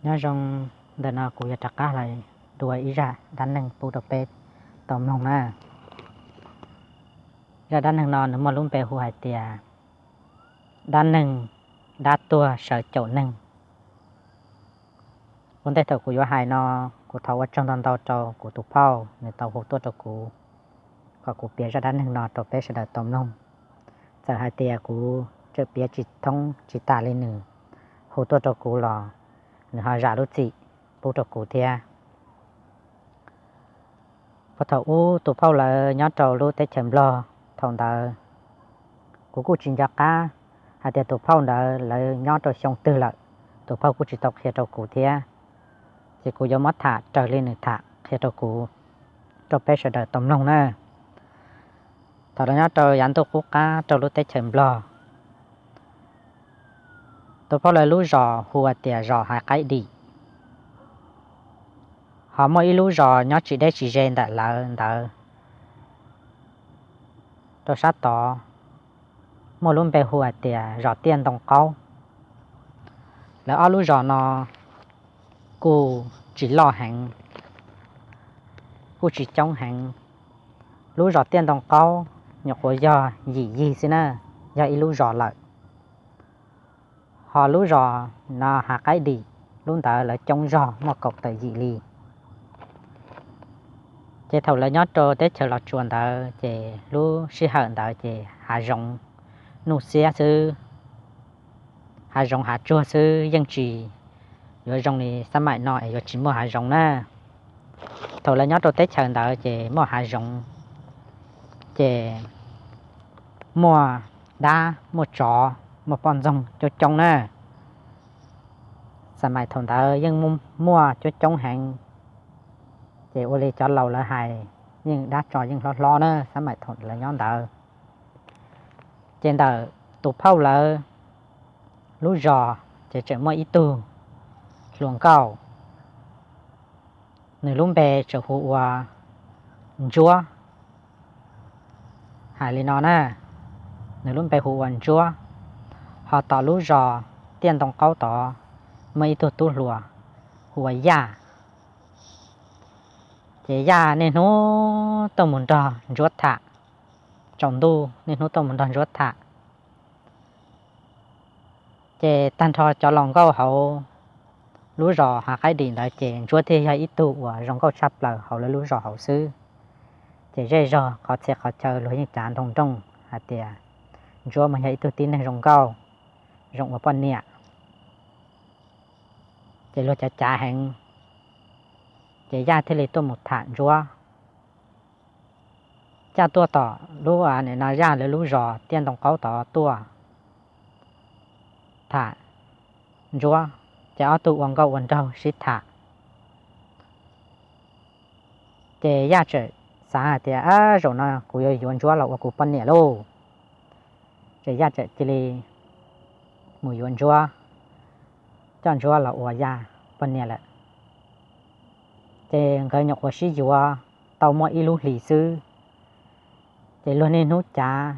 Nyob zoo, ntawm no kuv yuav rov qab los dua ib zaj dab neeg pub rau peb tau mloog na. Zaj dab neeg no nws muaj lub npe hu hais tias dab neeg dab tuag sawv caum neeg. Ua ntej thaum kuv yuav hais no, kuv thov ua tsaug ntau ntau rau kuv tus phauj, nws tau hu tuaj rau kuv kom kuv piav zaj dab neeg no rau peb sawv daws tau mloog. Txawm hais tias kuv tseem piav tsis thoob tsis tas li nws hu tuaj rau kuv los nws ho zam lub txim pub rau kuv thiab. Puag thaum ub tus phauj lawv nyob rau lub teb chaws Nplog, thaum ntawd kuv kuj tsis nco qab hais tias tus phauj ntawd lawv nyob rau xyoo twg lawm, tus phauj kuj tsis tau qhia rau kuv thiab. Ces kuv yuav muab tham raws li nws tham qhia rau kuv, rau peb sawv daws tau mloog na. Thaum lawv nyob rau yav ntuj qub qab rau lub teb chaws Nplog, tus phauj lawv lub zos hu tias zos Hav Qaib Dim. Ho muaj ib lub zos nyob tsis deb tsis ze ntawm lawv ntawd, rau sab tod, muaj lub npe hu hais tias zos Tiaj Ntoo Qaub. Lawv ob lub zos no kuj tsis loj heev, kuj tsis coob heev. Lub zos Tiaj Ntoo Qaub nyuam qhuav yog yim yig xwb na, yog ib lub zos lawm. Ho lub zos no Hav Qaib Dim, lub ntawd lawv coob zog muaj kaum tawm yim li. Ces thaum lawv nyob rau teb chaws Los Tsuas ntawd ces lub sij hawm ntawd ces hav zoov nuj xiab xwb, hav zoov hav tsuag xwb, yeej tsis yuav zoo li xab maim no es yuav tsis muaj hav zoov na. Thaum lawv nyob rau teb chaws ntawd ces muaj hav zoov, ces muaj dab, muaj tsov, muaj poj ntxoog coob coob na. Xab maim thaum ntawd yeej muaj coob coob heev, ces ua li cov laus lawv hais, yeej dab tsov yeej hlob hlob na, xab maim thaum lawv nyob ntawd. Ces ntawm tus phauj lawv lub zos ces tseem muaj ib tug hluas nkauj, nws lub npe tseem hu ua Ntsuab. Hais li no na, nws lub npe hu ua Ntsuab. Ho tom lub zos Tiaj Ntoo Qaub tod muaj ib tug tub hluas hu ua Yaj. Ces Yaj niaj hnub tuaj mus nrog Ntsuab tham, tsaus ntuj niaj hnub tuaj mus nrog Ntsuab tham. Ces tag nrho cov laus nkauj hauv lub zos Hav Qaib Dim ntawd ces Ntsuab thiaj yog ib tug uas zoo nkauj tshaj plaws hauv lawv lub zos hauv xwb. Ces zej zog qhov txhia qhov chaw luag yeej cav nroo nrooj hais tias Ntsuab mas yog ib tug tib neeg zoo nkauj, zoo ua poj niam. Ces luag cav cav heev, ces Yaj thiaj li tuaj mus tham Ntsuab. Yaj tuaj tom lub, nim no Yaj lawv lub zos Tiaj Ntoo Qaub tod tuaj tham Ntsuab, ces ob tug ua nkauj ua nraug sib tham. Ces Yaj txawm xav hais tias, zaum no kuv yuav yuav Ntsuab los ua kuv poj niam lauj. Ces Yaj txawm cia li mus yuav Ntsuab, coj Ntsuab los ua Yaj poj niam lawm. Ces nkawd nyuam qhuav sib yuav tau muaj ib lub hlis xwb, ces luag niaj hnub cav,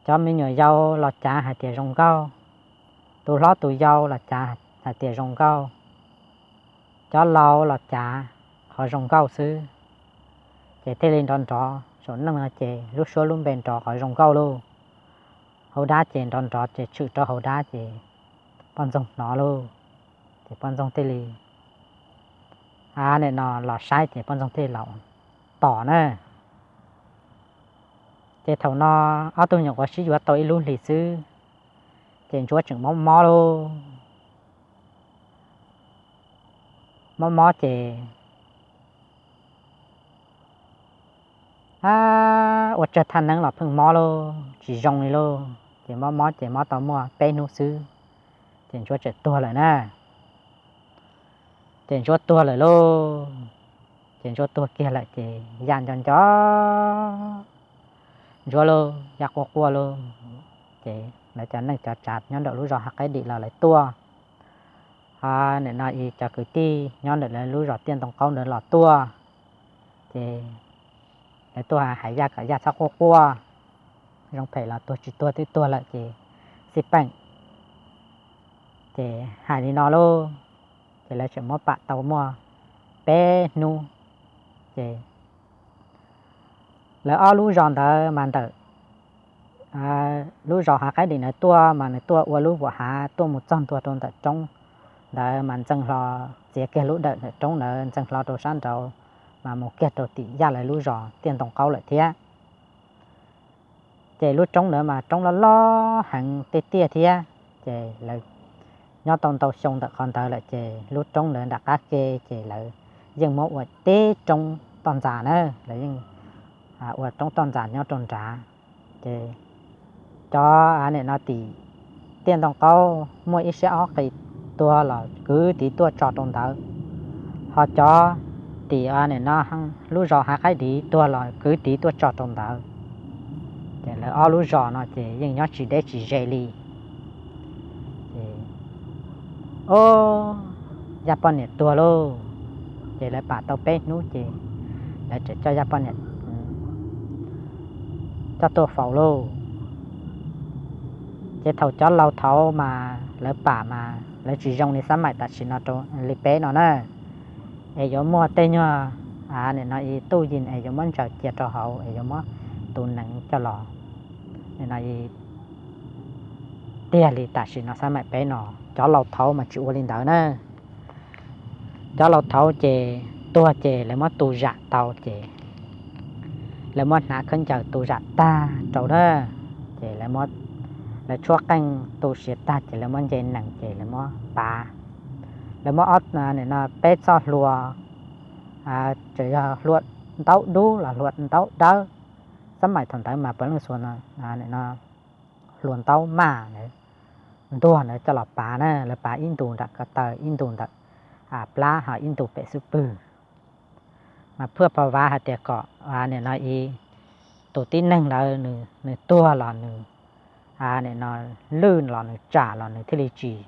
cov me nyuam yau los cav hais tias zoo nkauj, tus hlob tus yau los cav hais tias zoo nkauj, cov laus los cav qhov zoo nkauj xwb. Ces thiaj li nrov nrov, saum neej no ces lub suab lub npe nrov qhov zoo nkauj lauj. Hauv dab ces nrov nrov ces tshwm rau hauv dab ces poj ntxoog hnov lauj. Ces poj ntxoog thiaj li, a, nim no los saib ces poj ntxoog thiaj li los tos na. Ces thaum no ob tug nyuam qhuav sib yuav tau ib lub hlis xwb, ces Ntsuab tseem mob mob lauj. Mob mob ces ua tsawg thaj neeb los pheej mob lauj, tsis zoo li lauj. Ces mob mob ces mob tau muaj peb hnub xwb, ces Ntsuab txawm tuag lawm na. Ces Ntsuab tuag lawm lauj. Ces Ntsuab tuag kiag lawm ces Yaj nco nco Ntsuab lauj, Yaj quaj quaj lauj. Ces lawv cov neej cov tsav nyob ntawm lub zos Hav Qaib Dim los lawv tuaj, ho nim no ib cov kwv tij nyob ntawm lawv lub zos Tiaj Ntoo Qaub ntawd los tuaj. Ces lawv tuaj hais Yaj kom Yaj txhob quaj quaj, zoo phem los tuag tsis tuag twb tuag lawm ces xij peem. Ces hais li no lauj, ces lawv tseem muab pam tau muaj peb hnub, ces lawv ob lub zos ntawd mas ntawm lub zos Hav Qaib Dim ntawd tuaj mas nws tuaj ua lub vuam hav tuaj mus txog ntua rau ntawm roob ntawd mas ntxeev hlo, txiav kiag lub dawm ntawm roob ntawd ntxeev hlo rau sab nraud mas mus kiag rau tim Yaj lawv lub zos Tiaj Ntoo Qaub lawm thiab. Ces lub roob ntawd mas roob loj loj heev tiaj tiaj thiab, ces lawv nyob tau ntau xyoo ntawm qhov ntawd lawm ces lub roob ntawd nram qab ke ces lawv yeej muab ua teb roob toj ntxas na, lawv yeej ua roob toj ntxas nyob rau nrad. Ces cov nim no tim Tiaj Ntoo Qaub muaj ib siab ob qis tuag los kwv tiv tuaj tso rau ntawd, ho cov tim nim no lub zos Hav Qaib Dim tuag los kwv tiv tuaj tso rau ntawd. Ces lawv ob lub zos no ces yeej nyob tsis deb tsis ze li. Ces o, Yaj poj niam tuag lauj. Ces lawv pam tau peb hnub ces lawv tseem coj Yaj poj niam coj tuaj faus lauj. Ces thaum cov laus thaud mas lawv pam mas lawv tsis zoo li xab maim tam sim no rau li peb no na, es yuav muaj tej nyuag nim no ib tuj yim es yuav muab ntsaws cia rau hauv es yuav muab tus nees coj los nim no ib tiag li tam sim no xab maim peb no. Cov laus thaud mas tsis ua li ntawd na. Cov laus thaud ces tuag ces lawv muab tu zam tau ces lawv muab hnav khaub ncaws tu zam tag rau na, ces lawv tshuab qeej tu siav tag ces lawv muab nce nees ces lawv muab pav. Lawv muab ob, nim no peb txoj hlua, tsuas yog hlua ntaub dub los hlua ntaub dawb, xab maim thaum ntawd mas puav leej xuas no hlua ntaub maj ntawd, ntuag ntawd coj los pav na, lawv pav ib ntus nram ko taw, ib ntus ntawm plab, ho ib ntus pem xub pwg. Mas phaj pha vav hais tias kom nim no ib tus tib neeg ntawd nws tuag los nws nim no lwj los nws tsam los nws thiaj li tsis,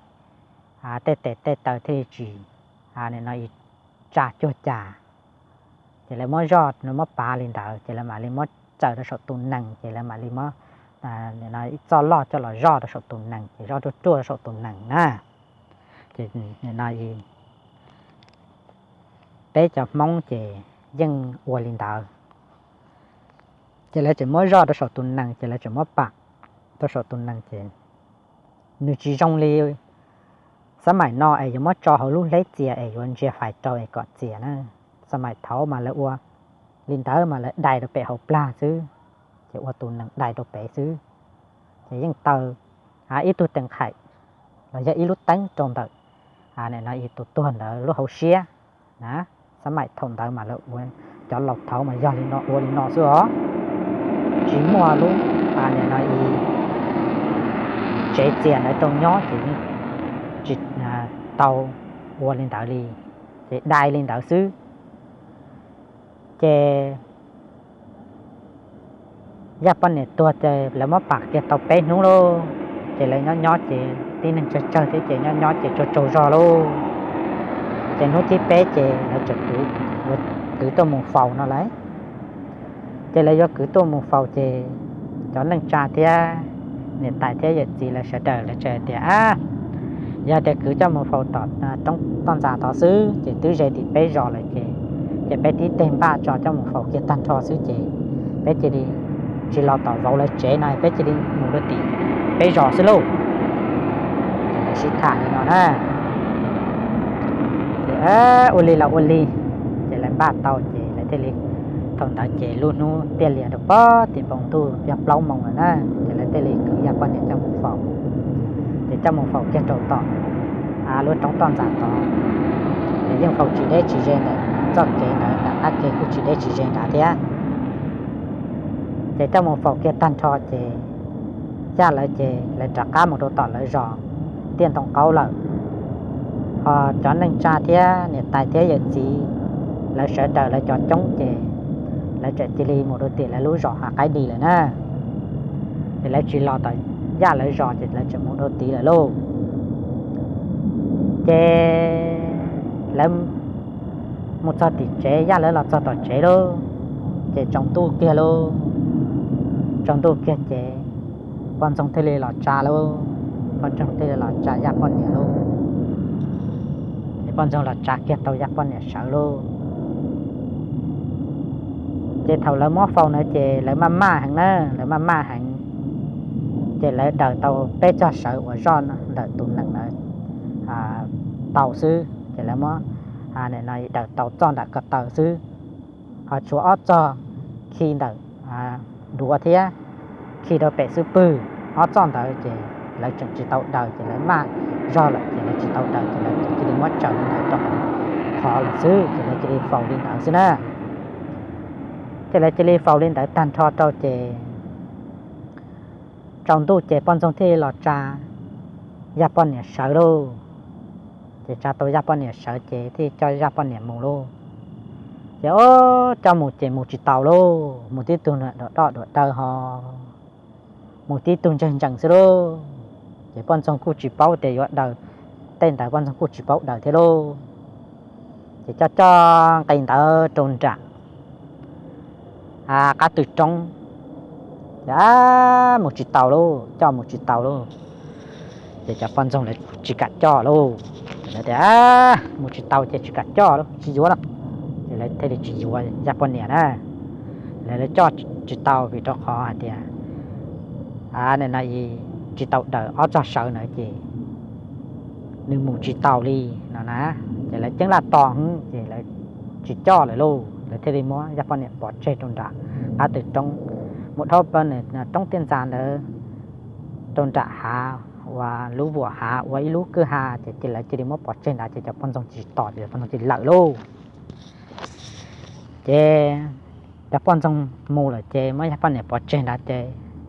tej tes tej taw thiaj li tsis nim no ib tsa cuag cas. Ces lawv muab zoj, lawv muab pav li ntawd ces lawv mam li muab txaws rau saum tus nees ces lawv mam li muab nim no ib txoj loj coj los zoj rau saum tus nees ces zoj ruaj ruaj rau saum tus nees na. Ces nim no peb cov Hmoob ces yeej ua li ntawd. Ces lawv tseem muab zoj rau saum tus nees ces lawv tseem muab pam rau saum tus nees ces nws tsis zoo li xab maim no es yuav muab tso hauv lub hleb txias es yuav ntsia fais rau es kom txias na. Xab maim thaud mas lawv ua li ntawd mas lawv dai rau pem hauv plag xwb, ces ua tus nees dai rau pem xwb, ces yeej taw ib tug tes nqhaim los yog ib lub teeb rau ntawm nim no ib tus tuag ntawd lub hauv siab na. Xab maim thaum ntawd mas lawv ua, cov laus thaud mas yog li no ua li no xwb os. Tsis muaj lub nim no ib tsev txias ntawd rau nyob ces yeej tsis tau ua li ntawd li, ces dai li ntawd xwb. Ces Yaj poj niam tuag ces lawv muab pam kiag tau peb hnub lauj, ces lawv nyob nyob ces tib neeg tsawg tsawg thiab ces nyob nyob ces tsaug tsaug zog lauj. Ces hnub thib peb ces lawv tseem kwv tuaj mus faus no lauj. Ces lawv yuav kwv tuaj mus faus ces cov neej tsa thiab niam tais thiab yawm txiv lawv sawv daws lawv txawm tias, a, yog tias kwv coj mus faus tom roob toj ntxas tod xwb ces twb ze tim peb zos lawm ces, ces peb tib teg npaj tso coj mus faus kiag tag nrho xwb ces peb cia li tsis los tom vauv lawv tsev no peb cia li mus rau tim peb zos xwb lauj. Ces lawv sib tham li no na. Ces ua li los ua li, ces lawv npaj tau ces lawv thiaj li, thaum ntawd ces lub hnub tiaj lias rau pob tim npoo ntuj yog plaub moos lawm na, ces lawv thiaj li kwv Yaj poj niam coj mus faus. Ces coj mus faus kiag rau tom lub roob toj ntxas tod, ces yeej faus tsis deb tsis ze ntawm txoj kev ntawd, nram qab kev kuj tsis deb tsis ze nrad thiab. Ces coj mus faus kiag tag nrho ces Yaj lawv ces lawv rov qab mus rau tom lawv zos Tiaj Ntoo Qaub lawm. Ho cov neej tsa thiab niam tais thiab yawm txiv lawv sawv daws lawv cov coob ces lawv txawm cia li mus rau tim lawv lub zos Hav Qaib Dim lawm na. Ces lawv tsis los tom Yaj lawv zos ces lawv txawm mus rau tid lawm lauj. Ces lawv mus txog tim tsev, Yaj lawv los txog tom tsev lauj, ces tsaus ntuj kiag lauj. Tsaus ntuj kiag ces poj ntxoog thiaj li los tsa lauj, poj ntxoog thiaj li los tsa Yaj poj niam lauj. Poj ntxoog los tsa kiag tau Yaj poj niam sawv lauj. Ces thaum lawv muab faus na ces lawv maj maj heev na, lawv maj maj heev. Ces lawv daws tau peb txog sawv uas zoj ntawm tus nees ntawd tau xwb, ces lawv muab daws tau txoj nram ko taw xwb, ho tshuav ob txoj khi ntawm duav thiab khi rau pem xub pwg. Ob txoj ntawd ces lawv tseem tsis tau daws ces lawv maj zog lawm ces lawv tsis tau daws ces lawv cia li muab tsaws li ntawd rau qhov lawm xwb ces lawv cia li faus li ntawd xwb na. Ces lawv cia li faus li ntawd tag nrho rau ces tsaus ntuj ces poj ntxoog thiaj li los tsa Yaj poj niam sawv lauj. Ces tsa tau Yaj poj niam sawv ces thiaj coj Yaj poj niam mus lauj. Ces o, coj mus ces mus tsis taus lauj, mus tib tug doj doj dua daw ho, mus tib tug ntseg ntsees xwb lauj. Ces poj ntxoog kuj tsis paub tias yuav daws, tej ntawd poj ntxoog kuj tsis paub daws thiab lauj. Ces coj coj nqis ntawd rau nram qab tw roob, ces mus tsis taus lauj, coj mus tsis taus lauj. Ces cov poj ntxoog lawv tsis kam coj lauj, lawv tias mus tsis taus ces tsis kam coj lauj, tsis yuav lauj. Ces lawv thiaj li tsis yuav Yaj poj niam na, lawv coj tsis tau vim rau qhov hais tias no tsis tau daws ob txoj sawv na ces nws mus tsis taus li no na. Ces lawv ceeb laj tos ces lawv tsis coj lawm lauj, lawv thiaj li muab Yaj poj niam pov tseg rau nram qab tw roob, mus dhau plaws roob tiaj ntxas ntawd rau nram hav, ua lub vuam hav ua ib lub kwj ha ces lawv cia li muab pov tseg ntawd ces cov poj ntxoog tsis tos ces cov poj ntxoog cia li lawm lauj. Ces cov poj ntxoog mus lawm ces muab Yaj poj niam pov tseg ntawd ces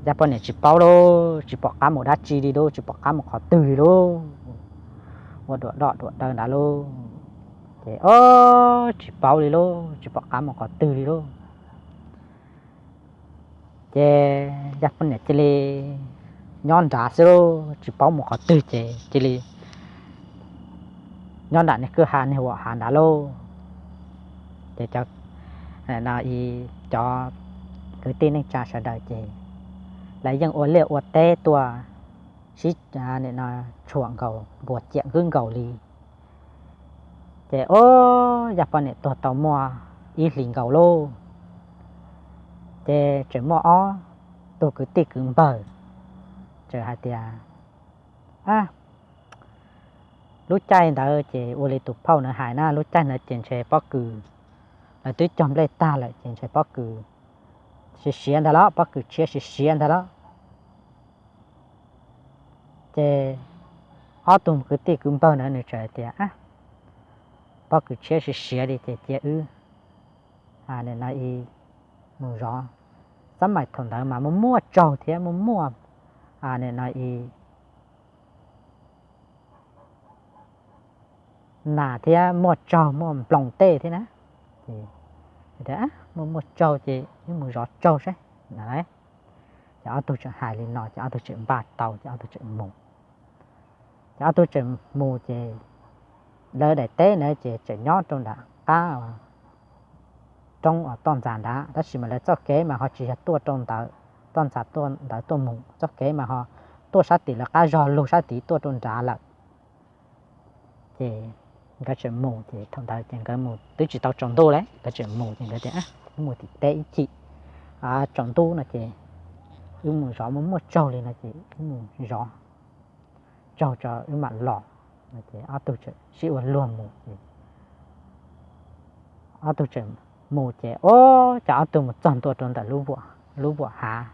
Yaj poj niam tsis paub lauj, tsis pom qab mus dab tsi li lauj, tsis pom qab mus qhov twg li lauj, ua dua doj dua daw ntawd lauj. Ces o, tsis paub li lauj, tsis pom qab mus qhov twg li lauj. Ces Yaj poj niam cia li nyob nrad xwb lauj, tsis paub mus qhov twg ces cia li nyob nram niag kwj ha niag vuam hav ntawd lauj. Ces cov kwv tij neej tsa sawv daws ces lawv yeej ua liaj ua teb tuaj sib tshuam nkaus npuas ciam nkwb nkaus li. Ces o, Yaj poj niam tuag tau muaj ib hlis nkaus lauj, ces tseem muaj ob tug kwv tij kwv npawg txawm hais tias, a, lub caij ntawd ces ua li tus phauj ntawd hais na, lub caij ntawd ces ntshe pob kws, lawv twb cog nplej tag lawm ces ntshe pob kws siav siav ntag los, pob kws tshiab siav siav ntag los. Ces ob tug kwv tij kwv npawg ntawd nws txawm hais tias, a, pob kws tshiab siav siav li ces cia wb mus zov, xab mais thaum ntawd mas muaj muaj tsaug thiab muaj muaj nas thiab muaj tsaug muaj nploos tej thiab na. Ces muaj muaj tsaug ces wb mus zov tsaug saib. Ces ob tug tseem hais li no ces ob tug tseem npaj tau ces ob tug tseem mus. Ces ob tug tseem mus ces lawv daim teb ntawd ces tseem nyob rau nram qab roob uas toj ntxas nrad, tab sis mas lawv txoj kev mas ho tsis yog tuaj rau ntawd, toj ntxas tuaj ntawd tuaj mus, txoj kev mas ho tuaj sab tim lawv qab zog lug sab tid tuaj rau nrad lawm. Ces nkawd tseem mus ces thaum ntawd ces nkawd mus twb tsis tau tsaus ntuj li, nkawd tseem mus ces nkawd tias, wb mus tim teb ib chim, tsaus ntuj no ces wb mus zov, muaj muaj tsaug li no ces wb mus zov tsaug tso wb mam los. Ces ob tug tseem sib ua luag mus ces ob tug tseem mus ces o, ces ob tug mus txog ntua rau ntawm lub vuam hav,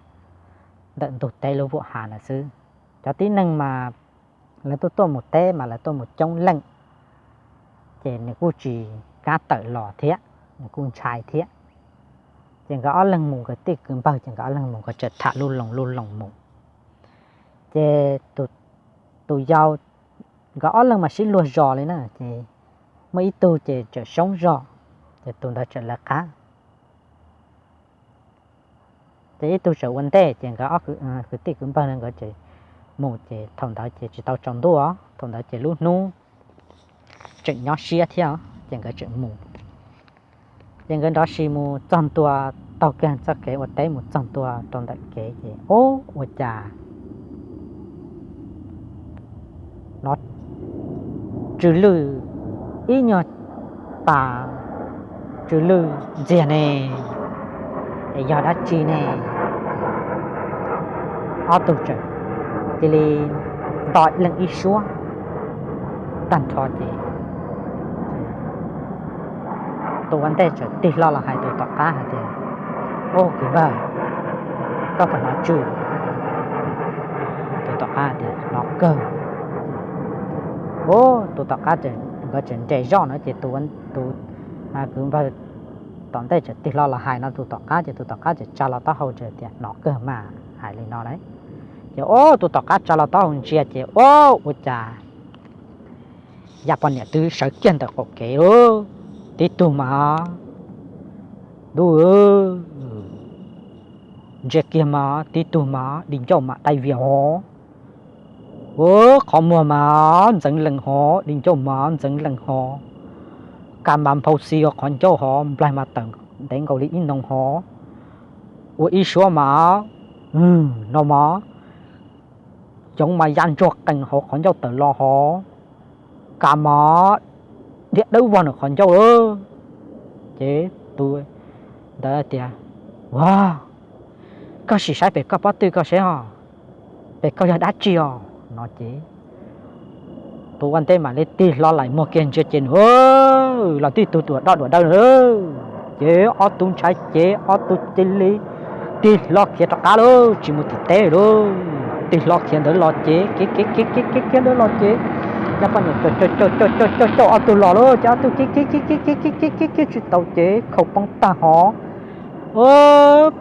ntawm ntug teb lub vuam hav ntawd xwb. Cov tib neeg mas lawv tuaj tuaj mus teb mas lawv tuaj mus coob leej, ces nws kuj tsis kam tawm los thiab, nws kuj ntshai thiab. Ces nkawd ob leeg mus, nkawd tij kwv npawg ces nkawd ob leeg mus, nkawd tseem tham lub loo lub loo mus. Ces tus yau, nkawd ob leeg mas sib luag zos li na, ces muaj ib tug ces tseem soob zog, ces tus ntawd tseem lawv qab. Ces ib tug tseem ua ntej, ces nkawd ob kwv tij kwv npawg na nkawd tseem mus, ces thaum ntawd ces tsis tau tsaus ntuj os, thaum ntawd ces lub hnub tseem nyob siab thiab os, ces nkawd tseem mus. Ces nkawd nrov si mus txog ntua, taug kiag txoj kev ua teb mus txog ntua rau ntawm kev ces ub, ua cas hnov tsw lwj Ib nyuag pas tsw lwj ntxiag ne, es yog dab tsi ne? Ob tug tseem cia li nto leej ib suab tag nrho ces tus ua ntej txawm tig hlo los hais tus tom qab hais tias, Au kwv npawg, koj puas hnov tsw? Tus tom qab tias, Hnov kawg. Au, tus tom qab, nkawd tseem nres zoj no ces tus, tus kwv npawg tom ntej txawm tig hlo los hais no tus tom qab ces tus tom qab txawm tsa hlo taub hau tias, Hnov kawg mas, hais li no lauj. Ces au, tus tom qab tsa hlo taub hau ntsia ces au, ua cas Yaj poj niam twb sawv kiag ntawm qaum kev lauj. Tib tug mas, ntuj, ntsia kiag mas tib tug mas di ncauj mas dai vias hov, ua qhov muag mas ntxeev lees hov, di ncauj mas ntxeev lees hov, kas mas nphau xi ua qhov ncauj hov, nplaig mas tawm ntev nkaus li ib noo hov, ua ib suab mas no mas yoov mas ya ntsuag qees hauv qhov ncauj tawm los hov, kas mas dhia dawb vog nws qhov ncauj lawm. Ces tus ntawd tias, Ua, koj sim saib pem koj pob tw koj seb os, pem koj yog dab tsi os? No ces tus ua ntej mam li tig hlo laim muag kiag ntsia ces nws los tib tug duam doj duam dawb. Ces ob tug ntshai ces ob tug cia li tig hlo khiav rov qab lauj, tsis mus tim teb lauj. Tig hlo khiav ntawd los ces khiav khiav khiav khiav khiav ntawd los ces Yaj poj niam caum caum caum caum caum ob tug los lauj, ces ob tug khiav khiav khiav khiav khiav khiav khiav khiav khiav tsis tau ces khaus poob tag hov,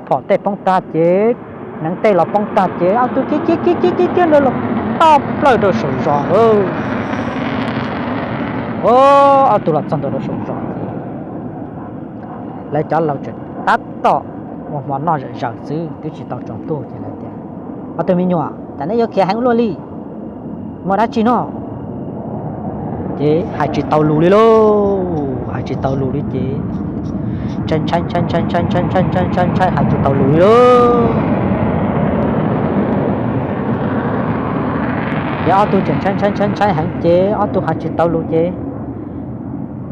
phom tej poob tag ces hneev tej los poob tag ces ob tug khiav khiav khiav khiav khiav ntawd los txog plaws rau saum zos lauj. Ob tug los txog ntua rau saum zos ces lawv cov laus tseem tab tom ua hmo noj zom zaws xwb twb tsis tau tsaus ntuj ces lawv tias, Ob tug me nyuam, cas neb yuav khiav heev ua luaj li? Muaj dab tsi no? Ces hais tsis tau lus li lauj, hais tsis tau lus li ces ntshai ntshai ntshai ntshai ntshai ntshai ntshai ntshai ntshai ntshai hais tsis tau lus li lauj. Ces ob tug tseem ntshai ntshai ntshai ntshai heev ces ob tug hais tsis tau lus ces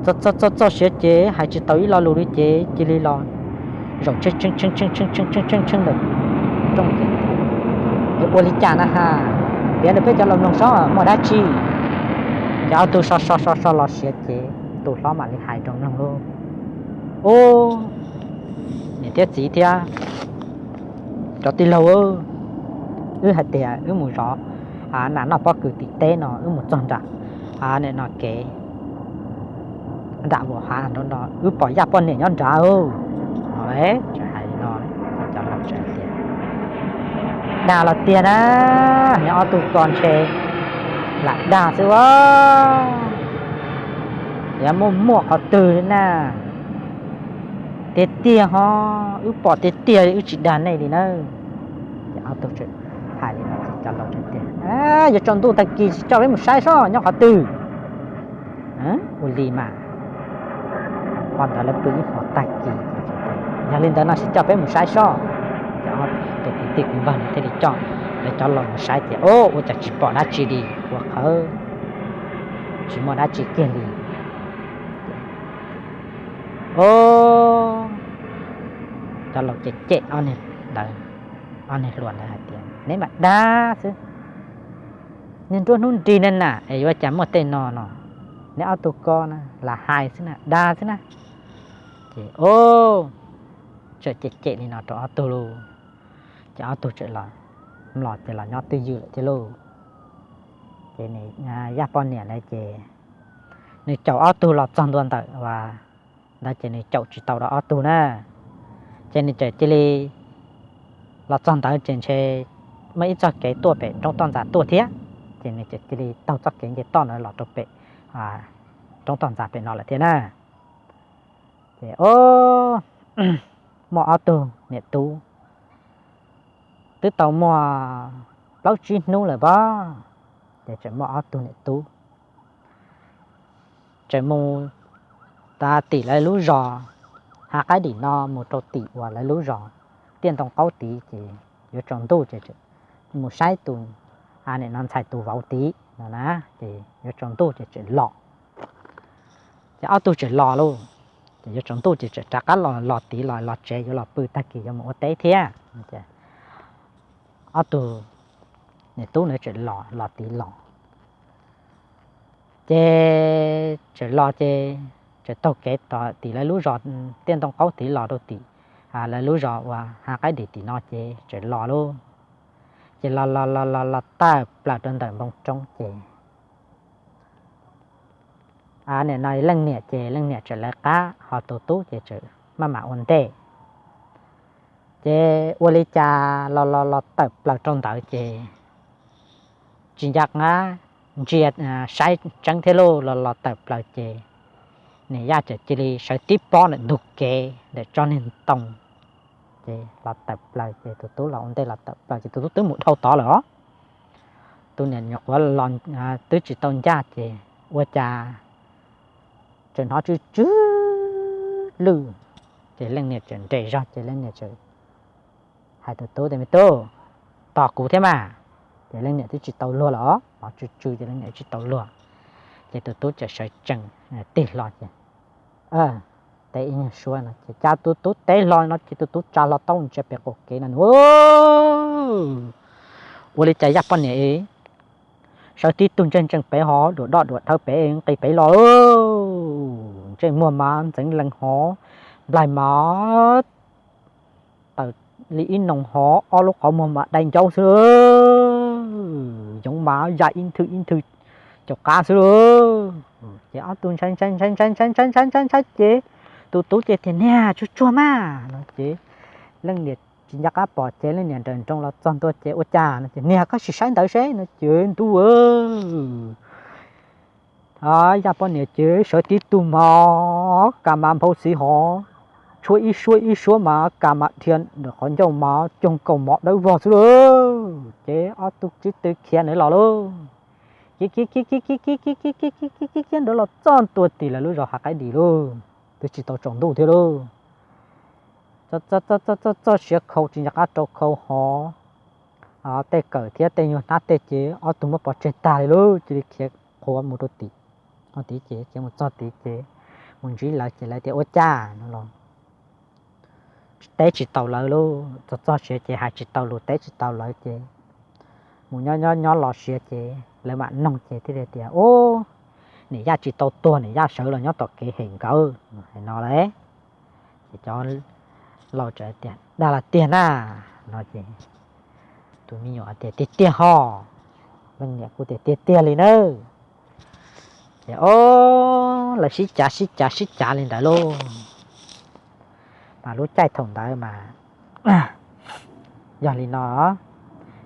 txog txog txog siav ces hais tsis tau ib lo lus li ces cia li los zaum tshee tshee tshee tshee tshee tshee tshee tshee ntawm rooj ces, Yuav ua li cas na ha? Piav rau peb cov laus mloog saib muaj dab tsi. Ces ob tug so so so so los siav ces tus hlob mam li hais rau mloog lauj, Ub, niam thiab txiv thiab cov tij laug, wb hais tias wb mus zov nas noj pob kws tim teb no, wb mus txog nram nim no kev nram vos hav no, wb pom Yaj poj niam nyob nrad. Tseem hais li no, cov laus tseem tias, Dag los tiag na, neb ob tug ko ntshe lam dag xwb ua, yuav muaj muaj qhov twg na. Tiag tiag ho, wb pom tiag tiag wb tsis dag nej li na. Ces ob tug hais li no, cov laus tias, Yuav tsaus ntuj tag kis tsis coj peb mus saib seb nyob qhov twg. Ua li mas, qhov ntawd lawv pw ib hmos tag kis, Yog li ntawd no sis coj peb mus saib seb. Ces ob tug kwv tij kwv npawg no thiaj li coj lawv cov laus mus saib ces, Ub, ua cas tsis pom dab tsi li, ua qhawv tsis muaj dab tsi kiag li. Ub, cov laus cem cem ob niag hluas ntawd hais tias, Neb mam dag xwb, niag nruab hnub nrig ne na es yuav cas muaj tej no no, neb ob tug ko na lam hais xwb na, dag xwb na. Ces, Ub, txawm cem cem li no rau ob tug lauj, ces ob tug txawm los mlom ces los nyob twj ywm lawm thiab lauj. Ces Yaj poj niam ntawd ces nws caum ob tug los txog ntua ntawm uas ntawd ces nws caum tsis tau rau ob tug na. Ces nws txawm cia li los txog ntawd ces ntshe muaj ib txoj kev tuaj pem roob toj ntxas tuaj thiab, ces nws txawm cia li taug txoj kev nce toj ntawd los rau pem roob toj ntxas pem no lawm thiab na. Ces, Ub, muaj ob tug niam tub twb tau muaj plaub tsib hnub lawm pob. Ces tseem muaj ob tug niam tub tseem mus tas tim lawv lub zos, hav qaib dim no mus rau tim uas lawv lub zos tiaj ntoo qaub tid, ces yuav tsaus ntuj ces mus saib tus, nim no ntxhais tus vauv tid no na, ces yuav tsaus ntuj ces tseem los. Ces ob tug tseem los lauj, ces yuav tsaus ntuj ces tseem rov qab los, los tid los, los tsev yuav los pw tag kis yuav mus ua teb thiab. Ob tug niam tub ntawd tseem los, los tid los, ces tseem los ces tseem taug kev tom tim lawv lub zos tiaj ntoo qaub tid los rau tim lawv lub zos uas hav qaib dim tim no ces tseem los lauj, ces los los los los los tawm plaws rau ntawm npoo roob ces nim no leej niam ces leej niam tseem lawv qab ho tus tub ces tseem maj mam ua ntej. Ces ua li cas los los los tawm plaws rau ntawd ces tsis nco qab ntsia saib tseeb thiab lauj, los los tawm plaws ces niam yaj txawm cia li sawv tib pob ntawm ntug kev ntawm tsob niag ntoo, ces los tawm plaws ces tus tub los ua ntej los tawm plaws ces tus tub twb mus dhau tod lawm os. Tus niam nyuam qhuav los twb tsis tau ncaj ces ua cas tseem hnov tsw tsw lwj, ces leej niam tseem nres zog ces leej niam tseem hais tus tub tias, Me tub, tos kuv thiab mas. Ces leej niam twb tsis tau luag los, hnov tsw tsw ces leej niam tsis tau luag, ces tus tub txawm sawv tsees tig hlo ces teb ib nyuag suab no ces cas tus tub teb hlo no ces tus tub tsa hlo taub ntsia pem qaum kev no, Ua li cas yaj poj niam sawv tib tug ntseeg ntseeg pem ho duam doj duam thawv pem nqis pem los, ntsej muag mas ntxeev lees hov, nplaig mas tawm li ib noo hov, ob lub qhov muag mas dai ncauj xwb, yoov mas ya ib nthwv ib nthwv caum qab xwb lauj. Ces ob tug ntshai ntshai ntshai ntshai ntshai ntshai ntshai ntshai ntshai ces tus tub ces tias, Niag, tsuag tsuag mas, no ces leej niam tsis nco qab pom ces leej niam nrawm nroos los txog ntua ces ua cas no ces, Niag, koj sim saib ntawd seb, no ces ntuj, yaj poj niam ces sawv tib tug mas kas mas nphau xiv hov, tshuab ib suab ib suab mas kas mas dhia ntawm qhov ncauj mas coog kaus mom dawb vog xwb lauj. Ces ob tug tsib tw khiav ntawd los lauj. Khiav khiav khiav khiav khiav khiav khiav khiav khiav khiav khiav khiav khiav ntawd los txog ntua tim lawv lub zos hav qaib dim lauj, twb tsis tau tsaus ntuj thiab lauj. Txoj siav khau tsis nco qab rau khau hov, tej kawm thiab tej nyuag hnab tej ces ob tug muab pov tseg tag li lauj, cia li khiav qhuav mus rau tim, ho tid ces khiav mus txog tid ces mus ntsib lawv ces lawv tias, Ua cas no los teb tsis tau lawv lauj, txog txog siav ces hais tsis tau lus teb tsis tau lawv ces mus nyob nyob nyob los siav ces lawv mam noog ces thiaj li tias, Ub, niam yaj tsis tau tuag, niam yaj sawv los nyob tom kev hem nkawd, hais no lauj. Ces cov laus txawm tias, Dag los tiag na, no ces tus me nyuam tias, Tiag tiag ho. Leej niam kuj tias, Tiag tiag li nawb. Ces ob lawv sib cav sib cav sib cav li ntawd lauj. Mas lub caij thaum ntawd mas yog li no,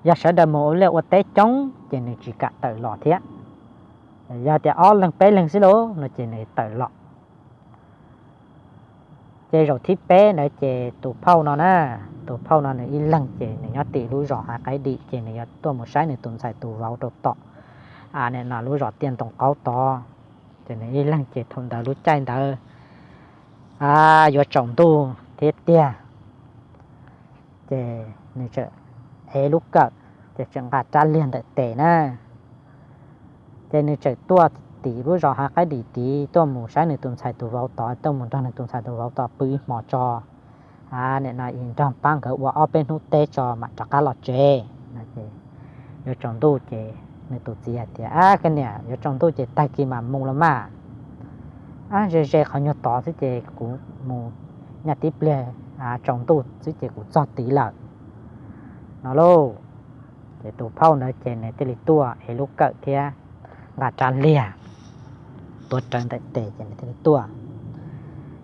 yog sawv daws mus ua liaj ua teb coob ces nws tsis kam tawm los thiab. Yog tias ob leeg peb leeg xwb lauj no ces nws tawm los. Ces zaum thib peb ntawd ces tus phauj no na, tus phauj no nws ib leeg ces nws nyob tim lub zos hav qaib dim ces nws yuav tuaj mus saib nws tus ntxhais tus vauv rau tom, nim no lub zos tiaj ntoo qaub tod. Ces nws ib leeg ces thaum ntawd lub caij ntawd yuav tsaus ntuj thiab tiag, ces nws txawm ev lub kawm, ces txawm nqa rab liag ntawm tes na. Ces nws txawm tuaj tim lub zos hav qaib dim tid tuaj mus saib nws tus ntxhais tus vauv tod, tuaj mus nrog nws tus ntxhais tus vauv tod pw ib hmo tso, nim no nrog pab nkawd ua ob peb hnub teb tso mam rov qab los tsev. Yuav tsaus ntuj ces nws tus txiv hais tias, Ab, koj niam, yuav tsaus ntuj ces tag kis mam mus los mas. Ab, ze ze qhov nyuag tod xwb ces kuv mus nyaj tib pliag, tsaus ntuj xwb ces kuv txog tid lawm, no lauj. Ces tus phauj ntawd ces nws thiaj li tuaj ev lub kawm thiab nqa rab liag tuav rawv ntawm tes ces nws thiaj li tuaj.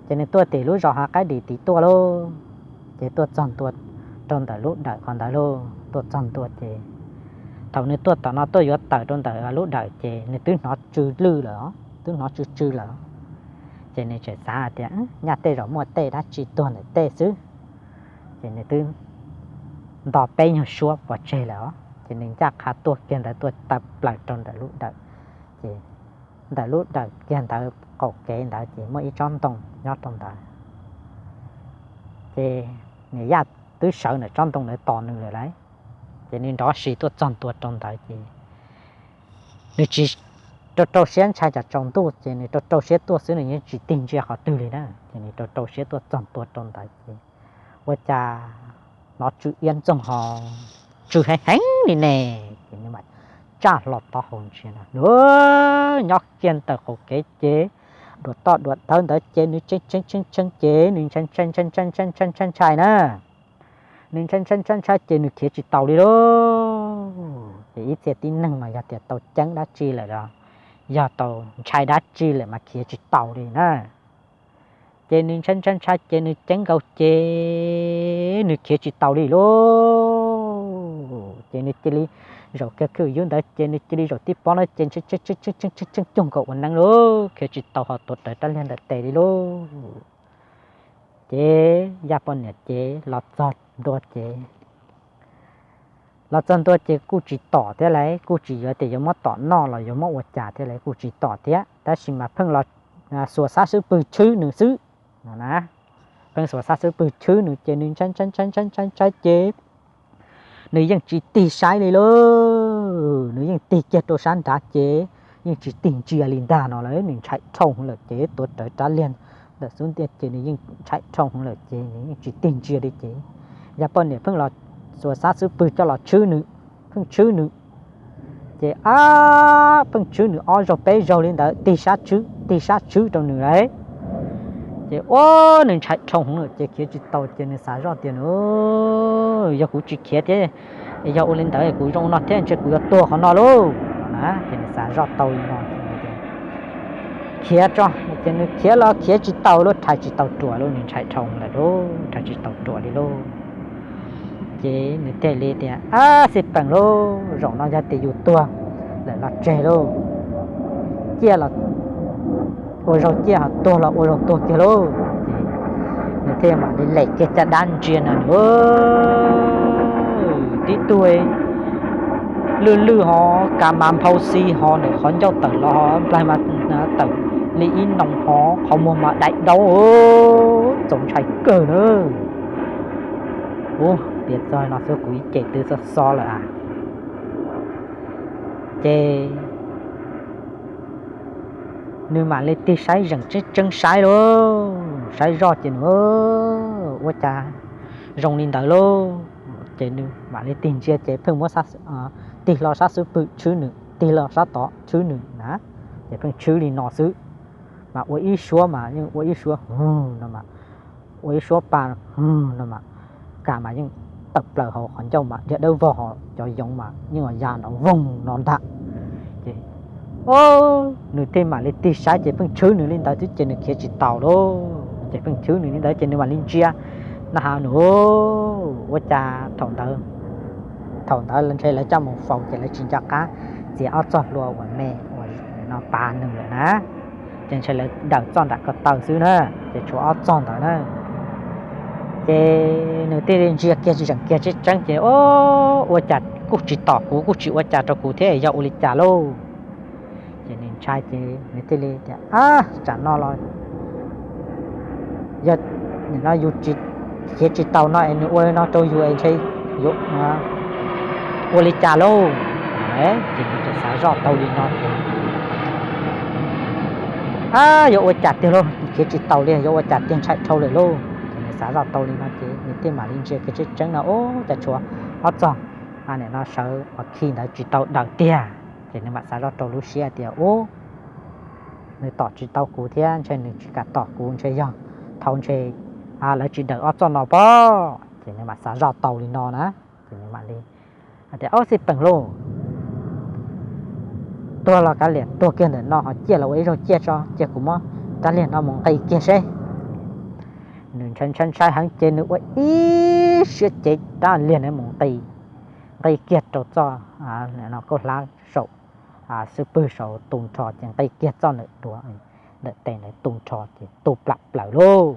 Ces nws tuaj tim lub zos hav qaib dim tid tuaj lauj. Ces tuaj txog ntua rau ntawm lub dawm qhov ntawd lauj, tuaj txog ntua ces thaum nws tuaj tom no tuaj yuav tawm rau ntawm lub dawm ces nws twb hnov tsw lwj lawm, twb hnov tsw tsw lawm. Ces nws tseem xav hais tias, Nyaj tej zaum muaj tej dab tsi tuag ntawm tej xwb. Ces nws twb nto peb nyuag suab pov tseg lawm os, ces nws ncaj qha tuaj kiag ntawd tuaj tawm plaws rau ntawm lub dawm. Ces ntawm lub dawm kiag ntawd qaum kev ntawd ces muaj ib tsob ntoo nyob rau ntawd. Ces niam yaj twb sawv ntawm tsob ntoo ntawd tos nws lawm lauj. Ces nws nrov si tuaj txog ntua rau ntawd ces nws tsis rau rau siab ntshai tsam tsaus ntuj ces nws rau rau siab tuaj xwb, nws yeej tsis tig ntsia qhov twg li na. Ces nws rau rau siab tuaj txog ntua rau ntawd ces ua cas hnov tsw iab ntxoog hos tsw heev heev li ne. Ces nws mam tsaj hlo taub hau ntsia no, nyob kiag ntawm qaum kev ces dua toj dua tawb ntawd ces nws tshee tshee tshee tshee ces nws ntshai ntshai ntshai ntshai ntshai ntshai ntshai ntshai na. Nws ntshai ntshai ntshai ntshai ces nws khiav tsis taus li lauj. Ces ib txhia tib neeg mas yog tias tau ceeb dab tsi lawm los yog tau ntshai dab tsi lawm mas khiav tsis taus li na. Ces nws ntshai ntshai ntshai ces nws ceeb nkaus ces nws khiav tsis taus li lauj. Ces nws cia li zaum kiag khwj yub ntawd ces nws cia li zaum tib pob no ces ntshe tseeb tseeb tseeb tseeb tseeb tseeb cuag nkaus ua neeb lauj, khiav tsis taus ho tuav rawv rab liag ntawm tes li lauj. Ces yaj poj niam ces los txog ntua ces los txog ntua ces kuj tsis tom thiab lauj, kuj tsis yuav tias yuav muab tom noj los yuav muab ua cas thiab lauj, kuj tsis tom thiab, tab sis mas pheej los xuas xab xub pwg tshwb nws xwb no na. Pheej xuas xab xub pwg tshwb nws ces nws ntshai ntshai ntshai ntshai ntshai ntshai ces nws yeej tsis tig saib li lauj. Nws yeej tig kiag rau sab nrad ces yeej tsis tig ntsia li ntag no lawm, nws ntshai dhau lawm ces tuav rawv rab liag ntawm xub ntiag ces nws yeej ntshai dhau lawm ces nws yeej tsis tig ntsia li ces yaj poj niam pheej los xuas xab xub pwg coj los tshwb nws, pheej tshwb nws. Ces ab pheej tshwb nws ob zaug peb zaug li ntawd, tig sab tshwb tig sab tshwb rau nws lauj. Ces ua nws ntshai dhau hwv lawm ces khiav tsis tau ces nws xav zoj tias, Yog kuv tsis khiav thiab, yog ua li ntawd kuv zoo no thiab ntshe kuv yuav tuag qhov no lauj. Ces nws xav zoj tau li no, khiav tso. Ces nws khiav los khiav tsis tau lauj, rhais tsis tau ruam lauj, nws ntshai dhau lawm lauj, rhais tsis tau ruam li lauj. Ces nws thiaj li tias, Ab xij peem lauj, zaum no yog tias yus tuag lawm los tseg lauj, ciaj los ua zaug ciaj, ho tuag los ua zaug tuag kiag lauj. Ces nws thiaj mam li lem kiag caj dab ntsia no, nws tib tug lwj lwj ho, kav mas nphau xi ho, nws qhov ncauj tawm los nplaig mas tawm li ib noo ho, qhov muag mas daim daub, txaus ntshai kawg na. Ub, piav txog no xwb kuv ib ce twb xob xob lawm a. Ces nws mam li tig saib zeem tseeb tseeb saib lauj, saib zoj ces nws ua cas zoo li ntawd lauj. Ces nws mam li tig ntsia ces pheej muab, tig hlo sab xub pwg tshwb nws, tig hlo sab tod tshwb nws na. Ces pheej tshwb li no xwb, mas ua ib suab mas yeej ua ib suab hwv no mas, ua ib suab pa hwv no mas, kam mas yeej tawm plaws hauv qhov ncauj mas dhia dawb vog ho, cov yoov mas yeej ya nrov voog no ntag. Ces nws thiaj mam li tig saib ces pheej tshwb nws li ntawd xwb ces nws khiav tsis taus lauj. Ces pheej tshwb nws li ntawd ces nws mam li ntsia na has nws, ua cas thaum ntawd, thaum ntawd ntshe lawv coj mus faus ces lawv tsis nco qab txiav ob txoj hlua uas me uas no pav nws lawm na. Ces ntshe lawv daws txoj nram ko taw xwb na, ces tshuav ob txoj ntawd na. Ces nws thiaj li ntsia kiag zeem kiag tseeb tseeb ces, Ua cas kuj tsis tom kuv, kuj tsis ua cas rau kuv thiab, yog ua li cas lauj? Ces nws ntshai ces nws thiaj li tias, Ab, tsam no los yog nim no yus khiav tsis taus no es nws ua li no rau yus es ntshe yuav ua li cas lauj? Ces nws txawm xav zoj tau li no ces, Ab, yuav ua cas tiag lauj, khiav tsis taus li, yuav ua cas tiag, ntshai dhau lawm lauj. Ces nws xav zoj tau li no ces nws thiaj mam li ntsia kiag tseeb tseeb no, Ub, cas tshuav ob txoj nim no sawv uas khi ntawd tsis tau daws tiag. Ces nws mam xav zoj rau lub siab tias, Ub, nws tom tsis tau kuv thiab, ntshe nws tsis kam tom kuv, ntshe yog thaum ntshe lawv tsis daws ob txoj no pob. Ces nws mam xav zoj tau li no na, ces nws mam li tias, Ob, xij peem lauj, tuag los kav liam tuag kiag ntawm no, ho ciaj los ua ib zaug ciaj tso, cia kuv muab rab liag no mus nqi kiag seb. Nws ntshai ntshai ntshai heev ces nws ua ib siab cev rab liag no mus nqi, nqi kiag rau txoj kaub hlab saum xub pwg saud tu nrho ces nqi kiag txoj ntawm duav ntawm tes ntawd tu nrho ces tu plam plaws lauj.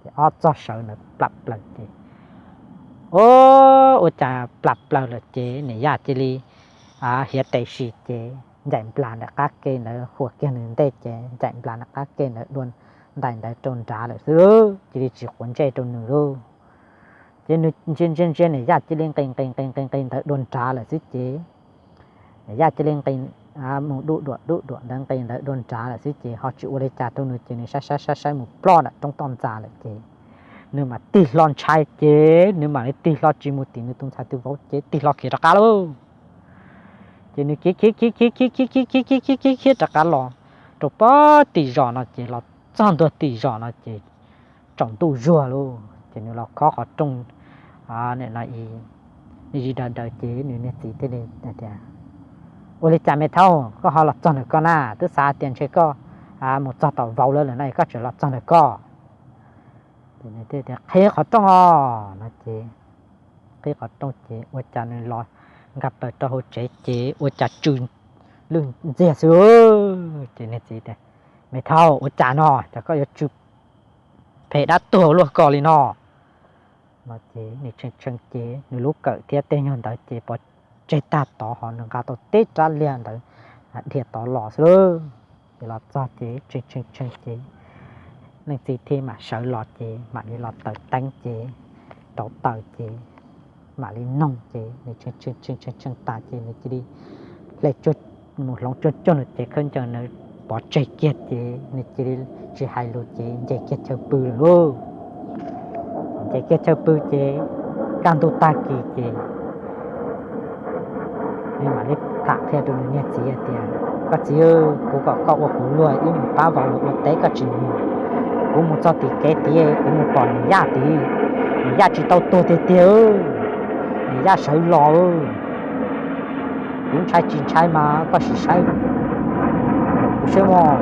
Ces ob txoj sawv ntawd plam plaws ces, o, ua cas plam plaws lawm ces niam yaj cia li hiav tes sis ces ncaim nplas ntawm qab ke ntawd, huas kiag nws ntej ces ncaim nplas ntawm qab ke ntawd dua ntais ntawd rau nrad lawm xwb, cia li tsis quav ntsej rau nws lauj. Ces nws ntsia ntsia ntsia niam yaj cia li nqis nqis nqis nqis nqis ntawd dua nrad lawm xwb ces niam yaj cia li nqis mus duj duam duj duam ntawv nqis ntawv dua nrad lawm xwb ces ho tsis ua li cas rau nws ces nws saib saib saib saib mus ploj nram roob toj ntxas lawm ces nws mam tig hlo ntshai ces nws mam li tig hlo tsis mus tim nws tus ntxhais tus vauv ces tig hlo khiav rov qab lauj. Ces nws khiav khiav khiav khiav khiav khiav khiav khiav khiav khiav khiav khiav rov qab los rau pem tim zos no ces los txog ntua tim zos no ces tsaus ntuj zuag lauj ces nws los khob qhov rooj, nws zis daws daws ces nws niag txiv thiaj li tias, ua li cas me thaub koj ho los txog ntawm ko na, twb xav tias ntshe koj mus txog tom vauv lawv lawm no es koj tseem los txog ntawm ko. Qhib qhov rooj os no ces qhib qhov rooj ces ua cas nws los nkag plaws rau hauv tsev ces ua cas tsw lwj ntxiag xwb. Ces niag txiv tias, me thaub ua cas no ces koj yuav tsw phem dab tuag luaj ko li no. No ces nws tshee tshee ces nws lub kawm thiab tej nyuag ntawd ces pov tseg tag tod ho nws nqa tau teb rab liag ntawd dhia tod los xwb lauj. Ces los txog ces tshee tshee tshee ces leej txiv thiaj mam sawv los ces mam li los taws teeb ces rauv taws ces mam li noog ces nws tshee tshee tshee tshee tas ces nws cia li hle mus hloov tsuag tsuag nws cev khaub ncaws ntawd pov tseg kiag ces nws cia li tsis hais lus ces nce kiag chaw pw lawm lauj. Nce kiag chaw pw ces kaj ntug tag kis ces nws mam li tham qhia rau nws niag txiv hais tias, koj txiv, kuv kom koj ua kuv luag ib mus pab vauv ua teb koj tsis mus. Kuv mus txog tim kev tid kuv mus pom niam yaj tid, niam yaj tsis tau tuag tiag tiag, niam yaj sawv los. Kuv ntshai tsis ntshai mas koj sim saib kuv saib mog.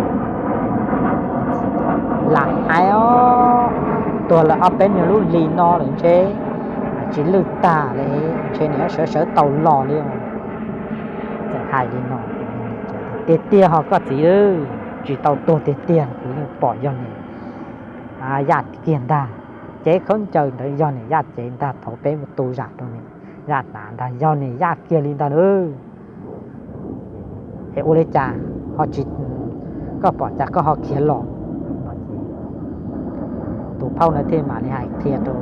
Lam hais os, tuag lawm ob peb nyuag lub hlis no lawm ntshe tsis lwj tag li, ntshe nws yuav sawv sawv tau los li. Txawm hais li no, tiag tiag ho koj txiv, tsis tau tuag tiag tiag, kuv yeej pom yog niam yaj kiag ntag. Cev khaub ncaws ntawd yog niam yaj cev ntag, thaum peb mus tu zam rau niam yaj hnav ntag, yog niam yaj kiag li ntag nawb. Es ua li cas ho tsis, koj pom cas koj ho khiav los? Tus phauj ntawd thiaj mam li hais qhia rau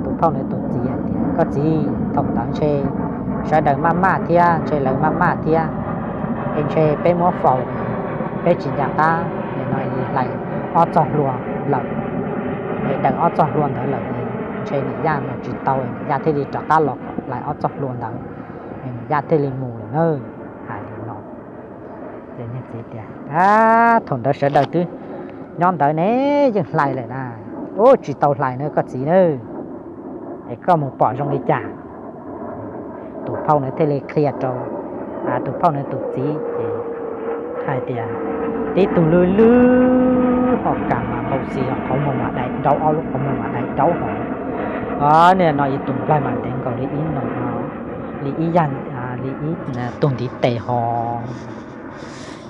tus phauj ntawd tus txiv hais tias, koj txiv, thaum ntawd ntshe sawv daws maj maj thiab, ntshe lawv maj maj thiab, es ntshe peb muab faus, peb tsis nco qab, nim no hlais ob txoj hlua lawm, es daws ob txoj hlua ntawd lawm, ntshe niam yaj mus tsis tau, niam yaj thiaj li rov qab los hlais ob txoj hlua ntawd, niam yaj thiaj li mus lawm na. Hais li no, ces niag txiv tias, thaum ntawd sawv daws twb nyob ntawd ne, yeej hlais lawm na. Ub, tsis tau hlais na koj txiv na, es koj mus pom zoo li cas? Tus phauj ntawd thiaj li qhia rau tus phauj ntawd tus txiv ces hais tias, tib tug lwj lwj ho kas mas npau xis ho qhov muag mas dai daub, ob lub qhov muag mas dai daub ho. Nim no ib tus nplaig mas ntev nkaus li ib no, li ib yag, li ib tug ntiv tes ho.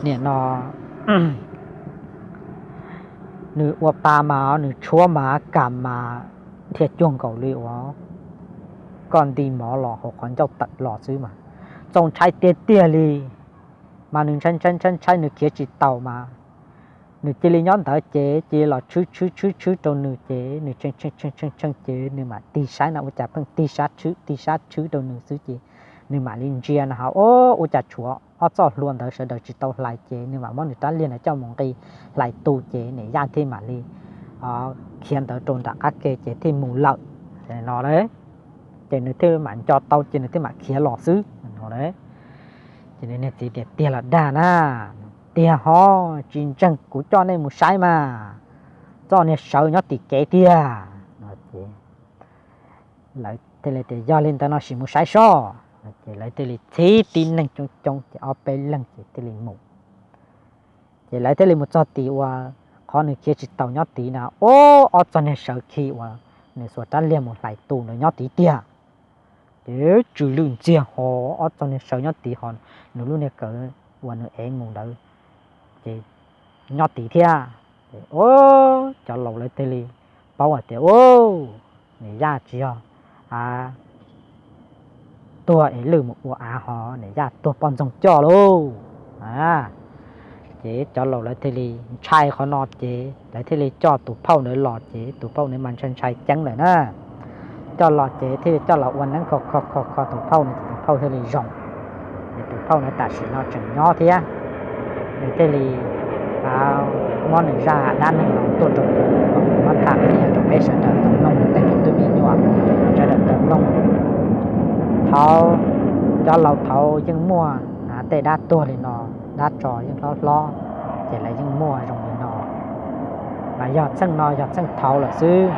Nim no nws ua pa mas nws tshuab mas kam mas dhia cuag nkaus li uas koj nti mov los hauv qhov ncauj tawm los xwb mas. Txaus ntshai tiag tiag li. Mas nws ntshai ntshai ntshai ntshai nws khiav tsis taus mas nws cia li nyob ntawd ces cia li los tshwb tshwb tshwb tshwb rau nws ces nws tshee tshee tshee tshee ces nws mam tig saib na, ua cas pheej tig sab tshwb tig sab tshwb rau nws xwb ces nws mam li ntsia na ho ua cas tshuav ob txoj hlua ntawd sawv daws tsis tau hlais ces nws mam muab nws rab liag ntawd coj mus nqis hlais tu ces niam yaj thiaj mam li khiav ntawd rau nram qab ke ces thiaj mus lawm no. Ces nws thiaj mam nco tau ces nws thiaj mam khiav los xwb no. Ces nws niag txiv tias, tiag los dag na, tiag ho, tsis ntseeg kuv coj nej mus saib mas, txoj niag sawv nyob tim kev tiag. Lawv thiaj li tias, yog li ntawd no sim mus saib soj. Ces lawv thiaj li txhib tib neeg coob coob ces ob peb leeg ces thiaj li mus. Ces lawv thiaj li mus txog tim uas qhov nws khiav tsis taus nyob tid na, ub, ob txoj niag sawv khi uas nws xuas rab liag mus hlais tus ntawd nyob tid tiag. Ces tsw lwj ntxiag ho, ob txoj niag sawv nyob tid ho, nws lub niag kawm uas nws ev mus ntawd ces nyob tid thiab. Cov laus lawv thiaj li paub hais tias, ub, niam yaj tsis yog tuag es lwj mus ua av ho, niam yaj tuag poj ntxoog coj lauj. Ces cov laus lawv thiaj li ntshai qhov no ces lawv thiaj li coj tus phauj ntawd los ces tus phauj ntawd mas ntshai ntshai ceeb lawm na. Coj los ces thiaj li coj los ua neeb kho kho kho kho tus phauj no ces tus phauj thiaj li zoo. Tus phauj no tam sim no tseem nyob thiab, nws thiaj li muab nws zaj dab neeg no tuaj rau kuv kom kuv muab tham qhia rau peb sawv daws tau mloog tej me tub me nyuam sawv daws tau mloog. Thaud, cov laus thaud yeej muaj tej dab tuag li no, dab tsov yeej hlob hlob, ces lawv yeej muaj zoo li no. Mas yog txheej no yog txheej thaud lawm xwb.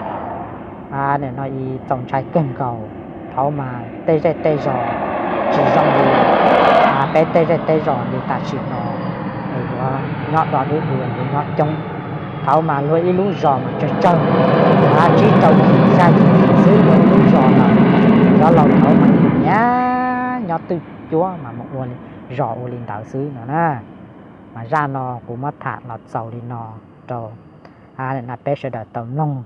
Nim no txaus ntshai kawg nkaus. Thaud mas tej zej tej zos tsis zoo li peb tej zej tej zos li tam sim no, yuav nyob do dub du, yuav nyob coob. Thaud mas luag ib lub zos mas tsawg tsawg, tsib rau yim xya yim xwb, luag ib lub zos mas cov laus thaud mas nyiam nyob twj cuab mas mus ua zos ua li ntawd xwb no na. Mas zaj no kuv muab tham los txaus li no rau peb sawv daws tau mloog.